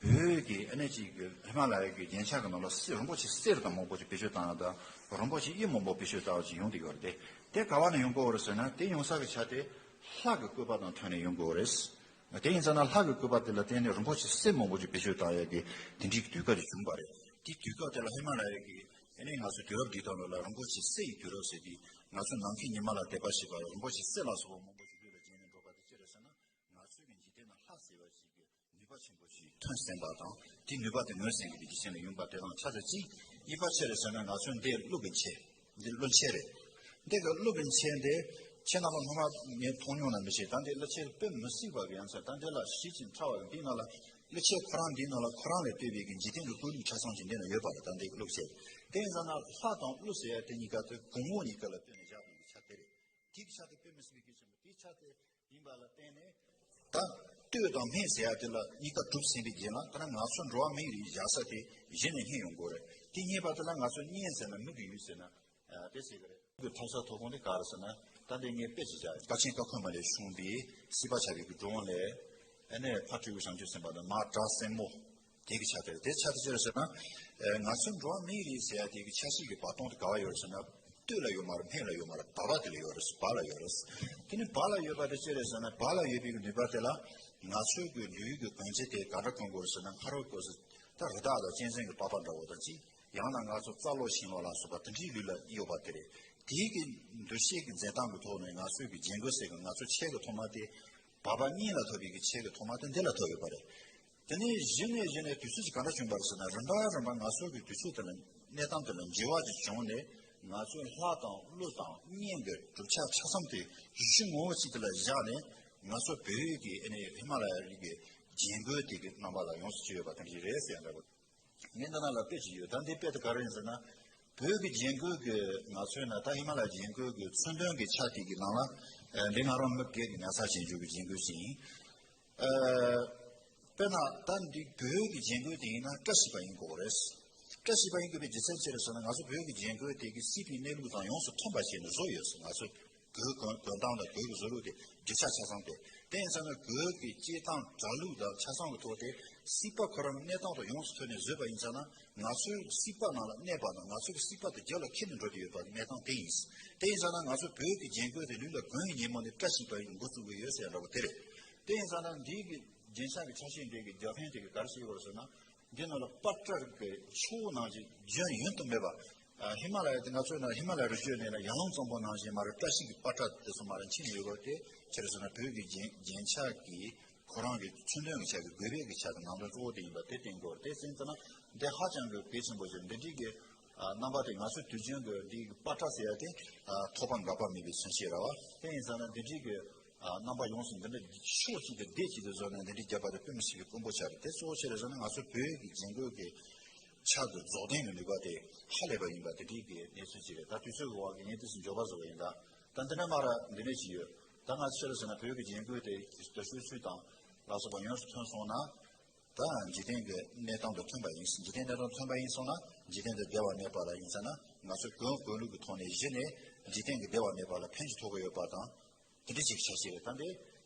བོད་ཀྱི་ཨ་ནེ་ཅིག་གི་ཧི་མ་ལ་ཡ་གི་རྒྱན་ཆ་གི་ནང་ལ་གསེར། རིན་པོ་ཆེ་གསེར་དང་མང་པོ་ཅིག་བེད་སྤྱོད་བཏང་ཡ་དང་། རིན་པོ་ཆེ་དབྱིབས་མང་པོ་བེད་སྤྱོད་བཏང་བ་ཅིག་ཡོང་བསྡད་ཡོད་རེད་དེ། དེ་ག་བ་ནས་ཡོང་གི་ཡོད་རེད་ཟེར་ན། དེ་ཡོང་ས་གི་ཆ་དེ་ལྷ་གི་བཀོད་པ་དང་མཐུན་ནས་ཡོང་གི་ཡོད་རེད། དེ་ཡིན་ཙང་ན་ལྷ་གི་བཀོད་པ་དེ་ལ་བརྟེན་ནས་རིན་པོ་ཆེ་གསེར་མང་པོ་ཅིག་བེད་སྤྱོད་བཏང་ཡ་གི་དེ་འདྲའི་དུས་སྐབས་ཅིག་བྱུང་བ་རེད། དེ་དུས་སྐབས་དེ་ལ་ཧི་མ་ལ་ཡ་གི་ཨ་ནེ་ང་ཚོ་དུས་རབས་འདིའི་སྟེང་ལ་རིན་པོ་ཆེ་གསེར་ཡི་དུས་རབས་ཟེར་ཏེ། ང་ཚོ་ནམ་མཁའི་ཉི་མ་ལ་དད་པ་བྱེད་པ། རིན་པོ་ཆེ་གསེར་ལ་སོགས་པ་མང་པོ་ཞིག་ལུས་ལ་བརྒྱན་ནས་འགྲོ་བ་དེ་ཅི་རེད་ཟེར་ན། ང་ཚོའི་གི་འཇིག་རྟེན་ན་ལྷ་ཟེར་བ་ཞིག་གི་ནུས་པ་ཆེན་པོ་ཞིག་ཐོན་ཟིན་པ་དང་། དེའི་ནུས་པ་དེ་ངོས་ཟིན་གྱི་དེ་རྒྱུ་མཚན་ལ་ཡོང་པ་དེ་དང་ཆ་ཚང་གཅིག། གཉིས་པ་ཅི་རེད་ཟེར་ན། ང་ཚོའི་འདི་ཀླུ་གི་མཆེད། འདི་ཀླུ་མཆེད་རེད། འདི་གི་ཀླུ་གི་མཆེད་འདི་ཁྱེད་རྣམ་པ་སྔོན་མ་ངས་མཐོང་མྱོང་ན་མི་ཤེས། ད་འདི་ཀླུ་མཆེད་དཔེ་མི་སྲིད་པ་གི་ཡང་ཟེར། ད་འདི་ལ་ཞེ་ཅིག་ཕྲ་བ་གི། འདི་ནང་ལ་ཀླུ་མཆེད་ཁོ་རང་འདི་ནང་ལ་ཁོ་རང་ལས་སྤེལ་བའི་གི་འཇིག་རྟེན་གྱི་སྐུ་ལུས་ཆ་ཚང་ཅིག་འདི་ན་ཡོད་པ་རེད། ད་འདི་ཀླུ་མཆེད། དེ་ཡིན་ཙང་ན་ལྷ་དང་ཀླུ་ཟེར་ཡ་དེ་གཉིས་ཀ་དེ་གོང་འོག་གཉིས་ཀ་ལ་སྤེལ་ནས་བཞག་པའི་གི་ཆ་དེ་རེད། དེ་གི་ཆ་དེ་དཔེ་མི་སྲིད་པའི་གལ་ཆེན་པོ། དེའི་ཆ་དེ་ཡིན་པ་ལ་བརྟེན་ནས། ད་སྟོད་དང་སྨད་ཟེར་ཡ་དེ་ལ་གཉིས་ཀ་གྲུབ་ཟིན་པའི་རྗེས་ལ། ད་ང་ཚོ་འགྲོ་བ་མིའི་རིགས་བཞག་ས་དེ་གཞི་ནས་རྙེད་ཡོང་དགོས་རེད། དེ་རྙེད་པ་དེ་ལ་ང་ཚོ་གཉན་ཟེར་ན་མི་གི་ཡུལ་ཟེར་ན། ཨ། དེ་ཟེར་གི་རེད། གི་ཐོབ་ས་ཐོབ་ཁུངས་དེ་ག་རེ་ཟེར་ན། ད་འདི་ངས་དཔེ་ཅིག་བཞག། དཀའ་ཆེན་ཀ་ཁོལ་མ་ལས་བྱུང་བའི་སྲིད་པ་ཆགས་པའི་གི་སྒྲུང་ལས། ཨ་ནེ་ཕ་སྤྲེའུ་བྱང་ཆུབ་སེམས་དཔའ་དང་མ་བྲག་སྲིན་མོ། དེ་གི་ཆ་དེ་རེད། དེ་ཆ་དེ་ཅི་རེད་ཟེར་ན། ཨ། ང་ཚོ་འགྲོ་བ་མིའི་རིགས་ཟེར་ཡ་དེ་གི་ཆ་ཤས་ཀྱི་འབའ་སྟོང་དེ་ག་བ་ཡོད་རེད་ཟེར་ན། སྟོད་ལ་ཡོད་མ་རེད། སྨད་ལ་ཡོད་མ་རེད། འབའ་པ་དེ་ལ་ཡོད་རེད། འབའ་ལ་ཡོད་རེད། དེ་ནི་འབའ་ལ་ཡོད་པ་དེ་ཅི་རེད་ཟེར་ན། འབའ་ལ་ཡོད་པའི་གི་ནུས་པ་དེ་ལ་ང་ཚོའི་གི་ལུས་ཀྱི་གང་ཅི་དེ་ག་འདྲ་གང་དགོས་རེད་ཟེར་ན། ཁ་རོག་སྐབས་སུ་ད་རི་དྭགས་དང་གཅན་གཟན་གྱི་པགས་པ་འདྲ་བོ་དང་གཅིག། ཡང་ན་ང་ཚོ་རྩ་ལོ་ཤིང་ལོ་ལ་སོགས་པ་དེ་འདྲའི་ལུས་ལ་ཡོད་པ་དེ་རེད། དེའི་གི་འདུ་ཤེས་ཀྱི་འཛིན་སྟངས་ཀྱི་ཐོག་ནས་ང་ཚོའི་གི་རྒྱན་གོས་ཟེར་གི། ང་ཚོ་ཆས་ཀྱི་ཐོག་མ་དེ་འབའ་པ་གཉན་ལ་ཐོབ་པའི་གི་ཆས་ཀྱི་ཐོག་མ་དེ་འདི་ལ་ཐོབ་ཡོད་པ་རེད། དེ་ནས་གཞི་ནས་གཞི་ནས་དུས་ཚོད་ཀྱིས་ག་འདྲ་བྱུང་བ་རེད་ཟེར་ན། རིམ་པ་རིམ་པ་ང་ཚོ་གི་དུས་ཚོད་དེ་ལ་གནས་སྟངས་དེ་ལ་འགྱུར་བ་ཅིག་བྱུང་ནས། ང་ཚོའི་ལྷ་དང་ཀླུ་དང་གཉན་གྱི་གྲུབ་ཆ་ཆ་ཚང་དེ་གཞི་ངོ་བོ་གཅིག་དེ་ལ་བཞག་ནས། ང་ཚོ་བོད་ཀྱི་ཨ་ནེ་ཧི་མ་ལ་ཡ་རི་གི་རྒྱན་གོས་དེ་གི་རྣམ་པ་ལ་ཡོངས་སུ་གྱུར་ཡོད་པ་དེ་འདྲ་རེད་ཟེར་ཡ་འདྲ་པོ། ངས་འདི་ནང་ལ་དཔེ་ཅིག་ཡོད། ད་འདི་དཔེ་དེ་ག་རེ་ཡིན་ཟེར་ན། བོད་ཀྱི་རྒྱན་གོས་ཀྱི་ང་ཚོའི་ན་ད་ཧི་མ་ལ་ཡ་རྒྱན་གོས་ཀྱི་མཚོན་དོན་གྱི་ཆ་དེ་གི་ནང་ལ། ཨ། འདི་ང་རང་མི་སྒེར་གྱི་ཉར་ཚགས་བྱེད་རྒྱུ་གི་རྒྱན་གོས་ཅིག་ཡིན། ཨ། དཔེར་ན་ད་འདི་བོད་ཀྱི་རྒྱན་གོས་དེ་ཡིན་ན་བཀྲ་ཤིས་པ་ཡིན་དགོས་རེད། བཀྲ་ཤིས་པ་ཡིན་དགོས་པའི་རྒྱུ་མཚན་ཅི་རེད་ཟེར་ན། ང་ཚོ་བོད་ཀྱི་རྒྱན་གོས་དེ་གི་སྲིད་པའི་གནས་ལུགས་དང་ཡོངས་སུ་མཐུན་པ་བྱས་ནས་བཟོས་ཡོད་ཟེར། ང་ཚོ་གོས་གོན་གོན་སྟངས་དང་གོས་ཀྱི་བཟོ་ལུགས་དེ་རྒྱུ་ཆ་ཆ་ཚང་དེ། དེ་ཡིན་ཙང་ན་གོས་ཀྱི་སྐྱེས་སྟངས་གྲྭ་ལུགས་དང་ཆ་ཚང་གི་ཐོག་དེ་ སྲིད་པ་ཁོ་རང་གནས་སྟངས་དང་ཡོངས་སུ་ཐོན་ནས་བཟོས་པ་ཡིན་ཙང་ན། ང་ཚོའི་སྲིད་པ་ནང་ལ་གནས་པ་དང་ང་ཚོའི་སྲིད་པ་དེ་རྒྱབ་ལ་འཁྱེར་ནས་འགྲོ་བསྡད་ཡོད་པ་གི་གནས་སྟངས་དེ་ཡིན། དེ་ཡིན་ཙང་ན་ང་ཚོ་བོད་ཀྱི་རྒྱན་གོས་དེ་ལུས་ལ་གོན་ཡི་ཉིན་མོ་ནས་བཀྲ་ཤིས་པ་ཡིན་འགོ་བཙུགས་ཀྱི་ཡོད་ཟེར་ཡ་འདྲ་པོ་དེ་རེད། དེ་ཡིན་ཙང་ན་འདིའི་གི་རྒྱན་ཆ་གི་ཆ་ཤས་འདི་གི་རྒྱབ་ཕན་དེ་གི་ག་རེ་བྱེད་དགོས་རེད་ཟེར་ན། འདི་ནང་ལ་པ་ཏྲ་གི་ཆུ་བོ་ནང་བཞིན་རྒྱུན་ཡུན་དུ་མེད་པ། ཨ། ཧི་མ་ལ་ཡ་དེ་ང་ཚོའི་ནང་ཧི་མ་ལ་ཡ་རི་རྒྱུད་ནས་ན་ཡར་ཀླུང་གཙང་པོ་ནང་བཞིན་མར་བཀྲ་ཤིས་ཀྱི་པ་ཏྲ་དེ་ཚོ་མར་ཕྱིན་ཡོད་སྐོར་དེ་ཅི་རེད་ཟེར་ན། བོད་ཀྱི་རྒྱན་རྒྱན་ཆ་གི་ཁོ་རང་གི་མཚོན་དོན་གྱི་ཆ་གི་དགོས་པའི་གི་ཆ་གི་ནང་དོན་གཙོ་བོ་དེ་ཡིན་པ་དེ་བསྟན་དགོས་རེད། དེ་ཟིན་ཙམ་ན་འདི་ཧ་ཅང་གི་གལ་ཆེན་པོ་ཞིག་འདི་འདྲའི་གི་ཨ། རྣམ་པ་དེ་ང་ཚོའི་དུས་རྒྱུན་གྱི་འདི་གི་པ་ཏྲ་ཟེར་ཡ་དེ། ཨ། ཐོགས་པ་འགག་པ་མེད་པའི་མཚོན་བྱེད་ར་བ། དེ་ཡིན་ཙང་ན་འདི་འདྲའི་གི་ཨ། རྣམ་པ་ཡོངས་སུ་འདི་འདྲ་ཕྱོགས་གཅིག་ཏུ་སྡེ་གཅིག་ཏུ་བཟོས་ནས་འདི་འདྲའི་རྒྱབ་པ་དེ་དཔེ་མི་སྲིད་པའི་དཀོན་པོ་ཆགས་རེད། དེ་གཙོ་བོ་ཆེ་རེད་ཟེར་ན་ང་ཚོ་བོད་ཀྱི་རྒྱན་གོས་ཀྱི་ཆ་གི་རྫོགས་ལྡན་གྱི་ནུས་པ་དེ་ཧ་ལས་པ་ཡིན་པ་དེ་འདྲའི་གི་གནས་ཚུལ་ཅིག་རེད། ད་དུས་ཚོད་ཀྱི་དབང་གིས་ངས་དེ་ཚོ་མགྱོགས་པ་བཟོ་བ་ཡིན། ད་ད་འདི་འདྲ་མ་ར་འདི་འདྲ་ཅིག་ཡོད། ད་ང་ཚོ་ཆེ་རེད་ཟེར་ན་བོད་ཀྱི་རྒྱན་གོས་དེ་ད་ཤོད་ཚུལ་དང་ལ་སོགས་པ་ཡོངས་སུ་ཐོན་སོང་ན། ད་འཇིག་རྟེན་གྱི་གནས་སྟངས་དང་མཐུན་པ་ཡིན། འཇིག་རྟེན་གནས་སྟངས་མཐུན་པ་ཡིན་སོང་ན་འཇིག་རྟེན་དེ་བདེ་བ་གནས་པ་ལ་ཡིན་ཙང་ན་ང་ཚོས་གོན་གོན་ལུགས་ཀྱི་ཐོག་ནས་གཞི་ནས་འཇིག་རྟེན་གྱི་བདེ་བ་གནས་པ་ལ་ཕན་གྱི་ཐོགས་ཀྱི་ཡོད་པ་དང་། དེ་འདྲ་ཅིག་ཆ་ཤས་རེད། ད་འདི་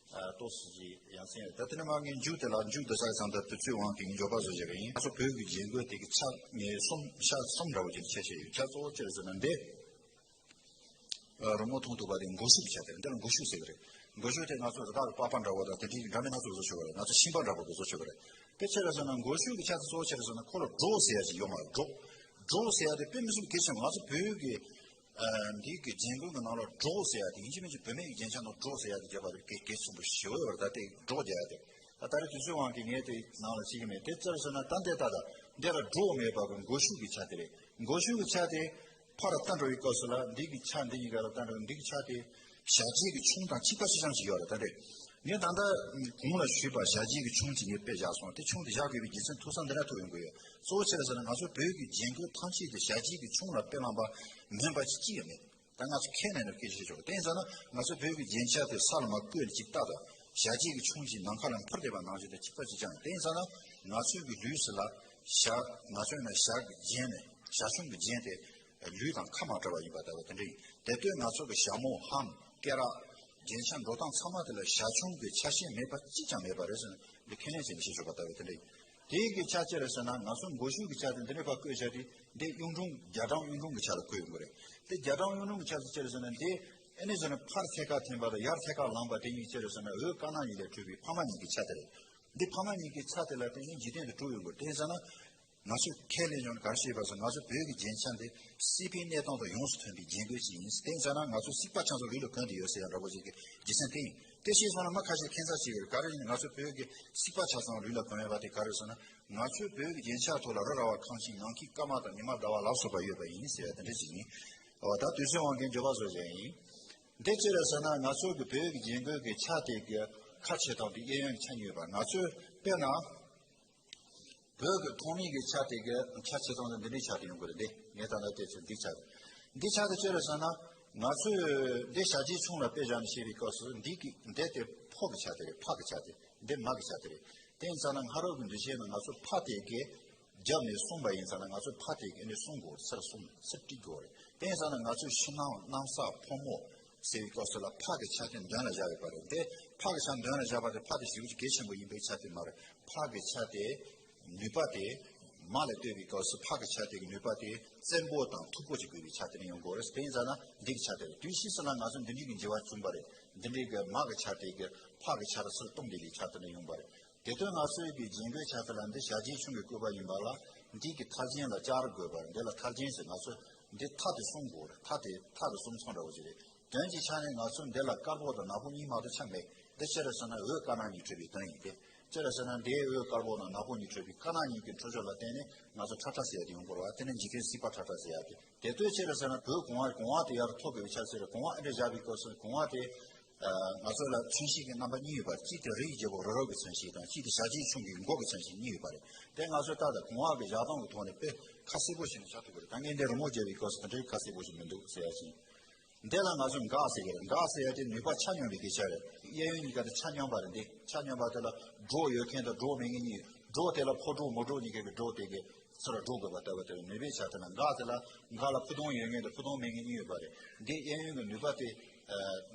ཏོག་ཙམ་ཅིག་ཡང་སེ་རེད། ད་དེ་ནས་མ་ངས་མཇུག་དེ་ལ་མཇུག་བསྡུ་ས་ཙམ་དུ་དུས་ཚོད་དབང་གིས་ངས་མགྱོགས་པ་བཟོ་བྱེད་ཀྱི་ཡིན། ང་ཚོ་བོད་ཀྱི་རྒྱན་གོས་དེ་གི་ཆ་ངས་གསུམ་ཆ་གསུམ་འདྲ་བོ་ཅིག་ཆ་ཤས་ཡོད། ཆ་གཙོ་བོ་ཅི་རེད་ཟེར་ན་འདི། རི་མོ་མཐོང་ཐུབ་པ་དེ་མགོ་ཤུབས་བྱས་ཏེ་འདི་ལ་མགོ་ཤུབས་ཟེར་གི་རེད། མགོ་ཤུབས་དེ་ང་ཚོ་རི་དྭགས་ཀྱི་པགས་པ་འདྲ་བོ་དང་དེ་འདྲའི་འདྲ་མིན་སྣ་ཚོགས་བཟོ་ཆོག་གི་རེད། ང་ཚོ་ཤིང་པ་འདྲ་བོ་དེ་བཟོ་ཆོག་གི་རེད། དེ་ཅི་རེད་ཟེར་ན་མགོ་ཤུབས་ཀྱི་ཆ་དེ་གཙོ་བོ་ཅི་རེད་ཟེར་ན་ཁོ་ལ་སྒྲོག་ཟེར་ཡ་ཅིག་ཡོད་མ་རེད། སྒྲོག་སྒྲོག་ཟེར་ཡ་དེ་དཔེ་མི་སྲིད་གལ་ཆེན་པོ། ང་ཚོ་བོད་ཀྱི་ཨ། འདི་གི་རྒྱན་གོས་ཀྱི་ནང་ལ་སྒྲོག་ཟེར་ཡ་དེ་ཡིན་གཅིག་མིན་གཅིག་བུད་མེད་ཀྱི་རྒྱན་ཆ་ནང་སྒྲོག་ཟེར་ཡ་དེ་རྒྱབ་པ་དེ་གལ་གལ་ཆེན་པོ་ཞེ་པོ་ཡོད་རེད། ད་དེ་སྒྲོག་རྒྱག་ཡ་དེ། ད་ད་རེས་དུས་ཚོད་དབང་གིས་ངས་དེ་ནང་ལ་བྱེད་ཀྱི་མེད། དེ་ཅི་རེད་ཟེར་ན་ད་འདི་ལྟ་ད་འདི་ལ་སྒྲོག་མེད་པ་གི་མགོ་ཤུབས་ཀྱི་ཆ་དེ་རེད། མགོ་ཤུབས་ཀྱི་ཆ་དེ་ཕར་ལ་བལྟ་འགྲོ་བའི་སྐབས་སུ་ལ་འདི་གི་ཆ་འདི་གཉིས་ཀ་ལ་བལྟ་འགྲོ། འདི་གི་ཆ་དེ་བྱ་རྗེས་ཀྱི་ཆུང་དང་གཅིག་པ་གཅིག་རྐྱང་ཞིག་ཡོད་རེད། ད་འདི་ངས་ད་ལྟ་གོང་ལ་ཞུས་པ་བྱ་རྗེས་ཀྱི་ཆུང་ཅིག་ངས་དཔེ་བཞག་སོང་། དེ་ཆུང་དེ་བཞག་དགོས་པའི་རྒྱུ་མཚན་ཐུགས་བསམ་འདི་འདྲ་ཐུག་ཡོང་གི་ཡོད། གཙོ་བོ་ཅི་རེད་ཟེར་ན་ང་ཚོ་བོད་ཀྱི་རྒྱན་གོས་ཐམས་ཅད་དེ་བྱ་རྗེས་ཀྱི་ཆུང་ལ་དཔེ་བླངས་པ་མིན་པ་ཅིག་ཅི་ཡང་མེད། ད་ང་ཚོ་ཁས་ལེན་ནས་སྐད་ཆ་བཤད་ཆོག་དེ་ཡིན་ཙང་ན་ང་ཚོ་བོད་ཀྱི་རྒྱན་ཆ་དེ་ས་ལ་མར་བརྐོས་ནས་ཅིག་བཏགས་དང་། བྱ་རྗེས་ཀྱི་ཆུང་ཅིག་ནམ་མཁའ་ལ་འཕུར་བསྡད་པ་ནང་བཞིན་དུ་གཅིག་པ་གཅིག་རྐྱང་ཡིན། དེ་ཡིན་ཙང་ན་ང་ཚོའི་གི་ལུས་སུ་ལ་བྱ་ང་ཚོའི་ནང་བྱ་གི་རྒྱན་ནས་བྱ་ཁྱུང་གི་རྒྱན་དེ་ལུས་དང་ཁ་མ་བྲལ་བ་ཡིན་པ་ལྟ་བུ་དེ་འདྲ་ཡིན། དེ་ལྟོས་ང་ཚོ་གི་ཞྭ་མོ་ལྷམ་སྐེ་རགས་རྒྱན་ཆ་འགྲོ་སྟངས་ཚང་མ་དེ་ལ་བྱ་ཁྱུང་གི་ཆ་ཤས་མེད་པ་གཅིག་ཀྱང་མེད་པ་རེད་ཟེར་ནས་འདི་ཁས་ལེན་བྱས་ནས་བཤད་ཆོག་པ་ལྟ་བུ་དེ་འདྲ་ཡིན། དེའི་གི་ཆ་ཅི་རེད་ཟེར་ན་ང་ཚོ་མགོ་ཤུབས་ཀྱི་ཆ་དེ་འདི་ནས་ཕར་བརྐོས་བྱས་ཏེ་འདི་གཡུང་དྲུང་རྒྱ་གྲམ་གཡུང་དྲུང་གི་ཆ་ལ་བརྐོས་ཡོང་གི་རེད། དེ་རྒྱ་གྲམ་གཡུང་དྲུང་གི་ཆ་དེ་ཅི་རེད་ཟེར་ན་འདི་ཨེ་ནི་ཟེར་ན་ཕར་ཐད་ཀར་འཐེན་པ་དང་ཡར་ཐད་ཀར་ལངས་པ་དེ་གཉིས་ཅི་རེད་ཟེར་ན་འོད་དཀར་ནག་གཉིས་ལས་གྲུབ་པའི་ཕ་མ་གཉིས་ཀྱི་ཆ་དེ་རེད། འདི་ཕ་མ་གཉིས་ཀྱི་ཆ་དེ་ལ་བརྟེན་ནས་འཇིག་རྟེན་དུ་གྲུབ་ཡོང་གི་རེད། དེ་ཡིན་ཙང་ན་ང་ཚོས་ཁས་ལེན་ཡོང་ན་ག་རེ་བྱེད་པ་ཟེར་ང་ཚོ་བོད་ཀྱི་རྒྱན་ཆ་འདི་སྲིད་པའི་གནས་སྟངས་དང་ཡོངས་སུ་མཐུན་པའི་རྒྱན་གོས་ཅིག་ཡིན། དེ་ཡིན་ཙང་ན་ང་ཚོ་སྲིད་པ་ཆ་ཚང་ལུས་ལ་གོན་བསྡད་ཡོད་ཟེར་ཡ་འདྲ་པོ་ཅིག་གི་རྒྱུ་མཚན་དེ་ཡིན། དེ་ཤེས་སོང་ན་མི་ཁ་ཤས་ཁྱད་མཚར་ཅིག་ཡོད་རེད། ག་རེ་ཡིན་ན་ང་ཚོ་བོད་ཀྱི་སྲིད་པ་ཆ་ཚང་ལུས་ལ་གོན་ཡོད་པ་དེ་ག་རེ་ཟེར་ན་ང་ཚོའི་བོད་ཀྱི་རྒྱན་ཆ་ཐོག་ལ་རི་ར་བ་ཁང་ཆེན་ནམ་མཁའི་སྐར་མ་དང་ཉི་མ་ཟླ་བ་ལ་སོགས་པ་ཡོད་པ་ཡིན་ཟེར་ཡ་དེ་འདྲ་ཅིག་ཡིན། འོ་ད་དུས་ཚོད་དབང་གིས་མགྱོགས་པ་བཟོ་བྱས་ཡིན། འདི་ཅི་རེད་ཟེར་ན་ང་ཚོ་གི་བོད་ཀྱི་རྒྱན་གོས་ཀྱི་ཆ་དེ་གི་ཁ་ཕྱེ་སྟངས་དེ་གཡས་གཡོན་གྱི་ཆ་གཉིས་ཡོད་པ། ང་ཚོས་དཔེར་ན། བོད་ཀྱི་ཐོག་མའི་གི་ཆ་དེ་གི་ཆ་ཆེ་ཚང་དེ་འདི་འདྲའི་ཆ་དེ་ཡོང་གི་རེད། འདི་ངས་ད་ལྟ་བལྟས་ཚེ་འདི་ཆ་རེད། འདི་ཆ་དེ་ཅི་རེད་ཟེར་ན། ང་ཚོས་འདི་བྱ་རྗེས་ཆུང་ལ་དཔེ་བཞག་ནས་བཤད་པའི་སྐབས་སུ་འདི་གི་འདི་དེ་ཕོ་གི་ཆ་དེ་རེད། ཕ་གི་ཆ་དེ་འདི་མ་གི་ཆ་དེ་རེད། དེ་ཡིན་ཙང་ན་སྔ་རབས་ཀྱི་འདུ་ཤེས་ནང་ང་ཚོ་ཕ་དེ་གི་རྒྱབ་ནས་གསུངས་པ་ཡིན་ཙང་ན་ང་ཚོས་ཕ་དེ་གི་ནས་གསུང་དགོས་རེད། ཚུར་གསུང་ཚུར་དཀྲིག་དགོས་རེད། དེ་ཡིན་ཙང་ན་ང་ཚོས་ཕྱི་ནང་གནམ་ས་ཕོ་མོ་ཟེར་བའི་སྐབས་སུ་ལ་ཕ་གི་ཆ་དེ་མདུན་ལ་བཞག་ཡོད་པ་རེད། དེ་ཕ་གི་ཆ་མདུན་ལ་བཞག་པ་དེ་ཕ་དེ་ཞེ་པོ་ཅིག་གལ་ཆེན་པོ་ཡིན་པའི་ཆ་དེ་མ་རེད། ཕ་གི་ཆ་དེ་ནུས་པ་དེ་མ་ལ་ལྟོས་པའི་སྐབས་སུ་ཕ་གི་ཆ་དེ་གི་ནུས་པ་དེ་བཙན་པོ་དང་མཐུག་པོ་ཅིག་དགོས་པའི་ཆ་དེ་ནས་ཡོང་དགོས་རེད། དེ་ཡིན་ཙང་ན་འདི་གི་ཆ་དེ་རེད། དུས་ཕྱིས་སུ་ལ་ང་ཚོས་འདི་འདྲའི་གི་འགྱུར་བ་བྱུང་པ་རེད། འདི་འདྲའི་གི་མ་གི་ཆ་དེ་གི་ཕ་གི་ཆ་ལ་ཚུར་གཏོང་བསྡད་པའི་ཆ་དེ་ནས་ཡོང་པ་རེད། དེ་དོན་ང་ཚོའི་གི་རྒྱན་གོས་ཆ་དེ་ལ་འདི་བྱ་རྗེས་ཆུང་གི་བཀོད་པ་ཡིན་པ་ལ་འདི་གི་མཐའ་རྒྱན་ལ་ལྕགས་རི་དགོས་པ་རེད། འདི་ལ་མཐའ་རྒྱན་ཟེར། ང་ཚོས་འདི་མཐའ་དེ་གསུམ་དགོས་རེད། མཐའ་དེ་མཐའ་དེ་གསུམ་ཚང་འདྲ་བོ་ཞིག་རེད། དོན་གྱི་ཆ་ནས་ང་ཚོས་འདི་ལ་དཀར་པོ་དང་ནག་པོ་གཉིས་མ་གཏོགས་ཆ་མེད། འདི་ཅི་རེད་ཟེར་ན་འོད་དཀར་ནག་གཉིས་གྲུབ་པའི་དོན་ཡིན་ཏེ། ཅི་རེད་ཟེར་ན་འདིའི་འོད་དཀར་པོ་དང་ནག་པོ་གཉིས་གྲུབ་པའི་དཀར་ནག་གཉིས་ཀྱི་འཕྲོད་སྦྱོར་ལ་བརྟེན་ནས་ང་ཚོ་ཁྲ་ཁྲ་ཟེར་ཡ་དེ་ཡོང་དགོས་རེད་བ། དེ་ནས་འཇིག་རྟེན་སྲིད་པ་ཁྲ་ཁྲ་ཟེར་ཡ་དེ། དེ་ལྟོས་ཅི་རེད་ཟེར་ན་བོད་གོང་བ་གོང་བ་དེ་ཡར་ཐོག་གི་བའི་ཆ་ཟེར་རེད། གོང་བ་ཨེ་འདྲ་བཞག་པའི་སྐབས་སུ་གོང་བ་དེ། ང་ཚོ་ལ་མཚོན་བྱེད་ཀྱི་རྣམ་པ་གཉིས་ཡོད་པ་རེད། གཅིག་དེ་རིའི་རྒྱལ་པོ་རི་རབ་ཀྱི་མཚོན་བྱེད་དང་གཅིག་དེ་བྱ་རྗེས་ཆུང་གི་མགོ་གི་མཚོན་བྱེད་གཉིས་ཡོད་པ་རེད། དེ་ང་ཚོས་ལྟ་དང་གོང་བ་གི་བཞག་སྟངས་ཀྱི་ཐོག་ནས་དཔེ་ཁ་གསལ་པོ་ཞིག་ནས་ཆགས་ཐུབ་ཀྱི་རེད། ད་ངས་འདི་རི་མོ་བརྒྱབ་པའི་སྐབས་སུ་དེ་འདྲའི་ཁ་གསལ་པོ་ཞིག་མི་འདུག་ཟེར་ཡ་ཞིག་འདི་ལ་ང་ཚོས་འགག་ཟེར་གྱི་རེད། འགག་ཟེར་ཡ་དེ་ནུས་པ་ཆ་སྙོམས་པའི་སྐད་ཆ་རེད། གཡས་གཡོན་གཉིས་ཀ་དེ་ཆ་སྙོམས་པ་རེད། འདི་ཆ་སྙོམས་པ་དེ་ལ་སྒྲོ་ཡོད་མཁན་དང་སྒྲོ་མེད་མཁན་གཉིས། སྒྲོ་དེ་ལ་ཕོ་སྒྲོ་མོ་སྒྲོ་གཉིས་ཀའི་སྒྲོ་དེ་གི་ཚུར་སྒྲོ་དགོས་པ་ལྟ་བུ་དེ་མེད་པའི་ཆ་དེ་ན་འགག་དེ་ལ་འགག་ལ་ཕུ་དུང་ཡོད་མཁན་དང་ཕུ་དུང་མེད་མཁན་གཉིས་ཡོད་པ་རེད། འདི་གཡས་གཡོན་གྱི་ནུས་པ་དེ་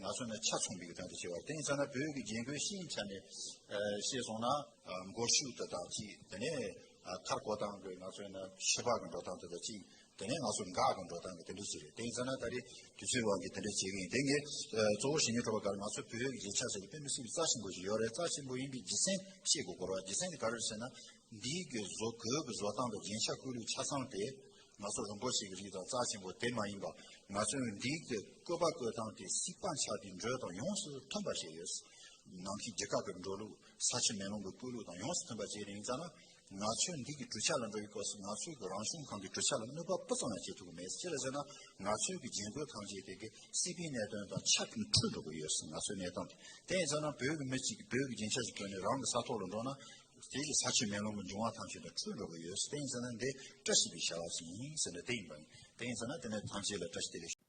ང་ཚོ་ནི་ཆ་མཚུངས་པའི་སྟེང་དུ་བྱས་པ་རེད། དེ་ཡིན་ཙང་ན་བོད་ཀྱི་རྒྱན་གོས་ཤེས་ཡོན་ཆ་ནས་བཤད་སོང་ན་མགོ་ཤུགས་དེ་དང་གཅིག་དེ་ནས་མཐར་གོ་སྟངས་ཀྱི་ང་ཚོ་ནི་ཕྱི་པགས་ཀྱི་འགྲོ་སྟངས་དེ་དང་གཅིག་དེ་ནས་ང་ཚོ་འགག་གི་འགྲོ་སྟངས་ཀྱི་དེ་འདྲ་ཞིག་རེད། དེ་ཡིན་ཙང་ན་ད་རེས་དུས་ཚོད་དབང་གིས་དེ་འདྲ་བྱེད་ཀྱི་ཡིན། དེ་ངས་གཙོ་བོ་བཤད་སྙིང་བྲོ་བ་ག་རེ་ང་ཚོ་བོད་ཀྱི་རྒྱན་ཆ་ཟེར་གྱི་དཔེ་མི་སྲིད་པའི་རྩ་ཆེན་པོ་ཞིག་ཡོད་རེད། རྩ་ཆེན་པོ་ཡིན་པའི་རྒྱུ་མཚན་བཤད་དགོས་སྐོར་བ་རྒྱུ་མཚན་དེ་ག་རེ་རེད་ཟེར་ན། འདིའི་གི་བཟོ་གོས་ཀྱི་བཟོ་སྟངས་དང་རྒྱན་ཆ་བཀོད་ལུགས་ཆ་ཚང་དེ་ང་ཚོ་རིན་པོ་ཆེ་གི་རིགས་དང་རྩ་ཆེན་པོ་དེ་མ་ཡིན་པ། ང་ཚོས་འདིའི་གི་བཀོད་པ་བཀོད་སྟངས་དེ་གཟིགས་པ་ཆགས་ཏེ་འགྲོས་དང་ཡོངས་སུ་མཐུན་པར་བྱས་ཡོད། ནམ་མཁའི་རྒྱུད་སྐར་གྱི་འགྲོ་ལུགས་ས་ཆུ་མེ་རླུང་གི་བཀོད་ལུགས་དང་ཡོངས་སུ་མཐུན་པར་བྱས་ནས་ཡིན་ཙང་ན། ང་ཚོས་འདི་གི་གྲུབ་ཆ་ལ་འགྲོ་བའི་སྐབས་སུ་ང་ཚོའི་གི་རང་བྱུང་ཁམས་ཀྱི་གྲུབ་ཆ་ལ་གནོད་པ་སྤུ་ཙམ་ཡང་བྱེད་ཐུབ་ཀྱི་མེད། ཅི་ལ་ཟེར་ན་ང་ཚོའི་གི་རྒྱན་གོས་ཐམས་ཅད་དེ་གི་སྲིད་པའི་གནད་དོན་དང་ཆ་མཐུན་འཁྲུལ་འགྲོ་གི་ཡོད། ང་ཚོའི་གནས་སྟངས་དེ། དེ་ཡིན་ཙང་ན་བོད་ཀྱི་མི་གཅིག་གིས་བོད་ཀྱི་རྒྱན་ཆ་ཞིག་གྱོན་ནས་རང་གི་ས་ཐོག་ལ་འགྲོ་ན། དེ་ཡི་ས་ཆུ་མེ་རླུང་གི་འབྱུང་བ་ཐམས་ཅད་དང་འཁྲུལ་འགྲོ་གི་ཡོད། དེ་ཡིན་ཙང་ན་འདི་བཀྲ་ཤིས་པའི་བྱ་བ་ཞིག་ཡིན་ཟེར་ནས་དེ་ཡིན་པ་ཡིན། དེ་ཡིན་ཙང་ན་དེ་ནས་ཐམས་ཅད་ལ་བཀྲ་ཤིས་བདེ་ལེགས།